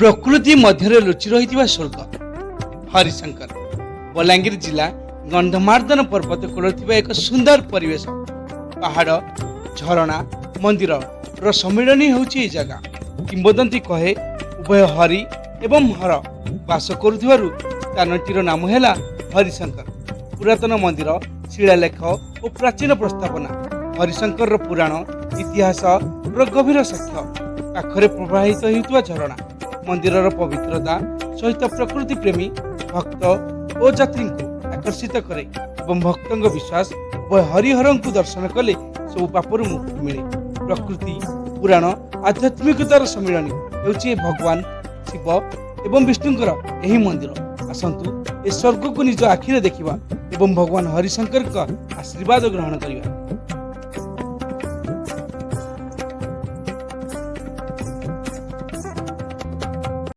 ପ୍ରକୃତି ମଧ୍ୟରେ ଲୁଚି ରହିଥିବା ସ୍ୱର୍ଗ ହରିଶଙ୍କର। ବଲାଙ୍ଗୀର ଜିଲ୍ଲା ଗନ୍ଧମାର୍ଦ୍ଦନ ପର୍ବତ କୂଳରେ ଥିବା ଏକ ସୁନ୍ଦର ପରିବେଶ। ପାହାଡ଼, ଝରଣା, ମନ୍ଦିରର ସମ୍ମିଳନୀ ହେଉଛି ଏହି ଜାଗା। କିମ୍ବଦନ୍ତୀ କହେ, ଉଭୟ ହରି ଏବଂ ହର ବାସ କରୁଥିବାରୁ ସ୍ଥାନଟିର ନାମ ହେଲା ହରିଶଙ୍କର। ପୁରାତନ ମନ୍ଦିର, ଶିଳାଲେଖ ଓ ପ୍ରାଚୀନ ପ୍ରସ୍ତାବନା ହରିଶଙ୍କରର ପୁରାଣ ଇତିହାସର ଗଭୀର ସାକ୍ଷ୍ୟ। ପାଖରେ ପ୍ରବାହିତ ହେଉଥିବା ଝରଣା ମନ୍ଦିରର ପବିତ୍ରତା ସହିତ ପ୍ରକୃତି ପ୍ରେମୀ ଭକ୍ତ ଓ ଯାତ୍ରୀଙ୍କୁ ଆକର୍ଷିତ କରେ ଏବଂ ଭକ୍ତଙ୍କ ବିଶ୍ୱାସ, ଉଭୟ ହରିହରଙ୍କୁ ଦର୍ଶନ କଲେ ସବୁ ପାପରୁ ମୁକ୍ତି ମିଳେ। ପ୍ରକୃତି, ପୁରାଣ, ଆଧ୍ୟାତ୍ମିକତାର ସମ୍ମିଳନୀ ହେଉଛି ଏ ଭଗବାନ ଶିବ ଏବଂ ବିଷ୍ଣୁଙ୍କର ଏହି ମନ୍ଦିର। ଆସନ୍ତୁ, ଏ ସ୍ୱର୍ଗକୁ ନିଜ ଆଖିରେ ଦେଖିବା ଏବଂ ଭଗବାନ ହରିଶଙ୍କରଙ୍କ ଆଶୀର୍ବାଦ ଗ୍ରହଣ କରିବା।